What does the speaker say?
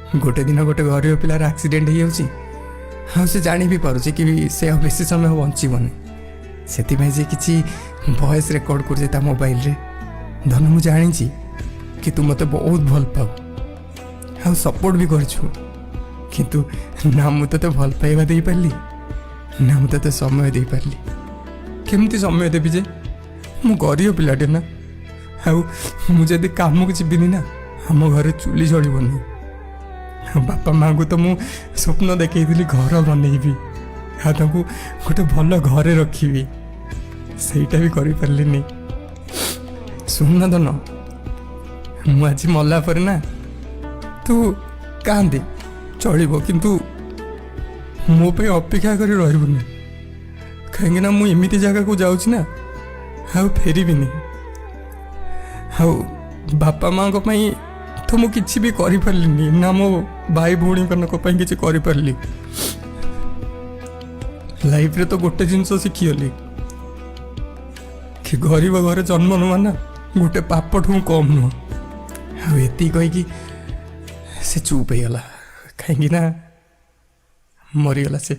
ଗୋଟେ ଦିନ ଗୋଟେ ଗରିବ ପିଲାର ଆକ୍ସିଡେଣ୍ଟ ହେଇଯାଉଛି, ଆଉ ସେ ଜାଣି ବି ପାରୁଛି କି ସେ ଆଉ ବେଶୀ ସମୟ ବଞ୍ଚିବନି। ସେଥିପାଇଁ ସେ କିଛି ଭଏସ୍ ରେକର୍ଡ଼ କରୁଛି ତା ମୋବାଇଲରେ। ଧନ, ମୁଁ ଜାଣିଛି କି ତୁ ମୋତେ ବହୁତ ଭଲ ପାଉ ଆଉ ସପୋର୍ଟ ବି କରିଛୁ, କିନ୍ତୁ ନା ମୁଁ ତୋତେ ଭଲ ପାଇବା ଦେଇପାରିଲି, ନା ମୁଁ ତୋତେ ସମୟ ଦେଇପାରିଲି। କେମିତି ସମୟ ଦେବି ଯେ? ମୁଁ ଗରିବ ପିଲାଟେ ନା, ଆଉ ମୁଁ ଯଦି କାମକୁ ଯିବିନି ନା, ଆମ ଘରେ ଚୁଲି ଜଳିବନି। ଆଉ ବାପା ମାଆଙ୍କୁ ତ ମୁଁ ସ୍ୱପ୍ନ ଦେଖେଇଥିଲି ଘର ବନେଇବି ଆଉ ତାଙ୍କୁ ଗୋଟେ ଭଲ ଘରେ ରଖିବି, ସେଇଟା ବି କରିପାରିଲିନି। ଶୁଣ ଧନ, ମୁଁ ଆଜି ମଲା ପରେ ନା ତୁ କାନ୍ଦେ, ଚଳିବ, କିନ୍ତୁ ମୋ ପାଇଁ ଅପେକ୍ଷା କରି ରହିବୁନି, କାହିଁକିନା ମୁଁ ଏମିତି ଜାଗାକୁ ଯାଉଛି ନା, ଆଉ ଫେରିବିନି। ଆଉ ବାପା ମାଆଙ୍କ ପାଇଁ ତ ମୁଁ କିଛି ବି କରିପାରିଲିନି, ନା ମୋ ଭାଇ ଭଉଣୀମାନଙ୍କ ପାଇଁ କିଛି କରିପାରିଲି। ଲାଇଫରେ ତ ଗୋଟେ ଜିନିଷ ଶିଖିଗଲି କି ଗରିବ ଘରେ ଜନ୍ମ ନେବା ନା ଗୋଟେ ପାପଠୁ କମ୍ ନୁହଁ। ଆଉ ଏତିକି କହିକି ସେ ଚୁପ୍ ହେଇଗଲା, କାହିଁକି ନା ମରିଗଲା ସେ।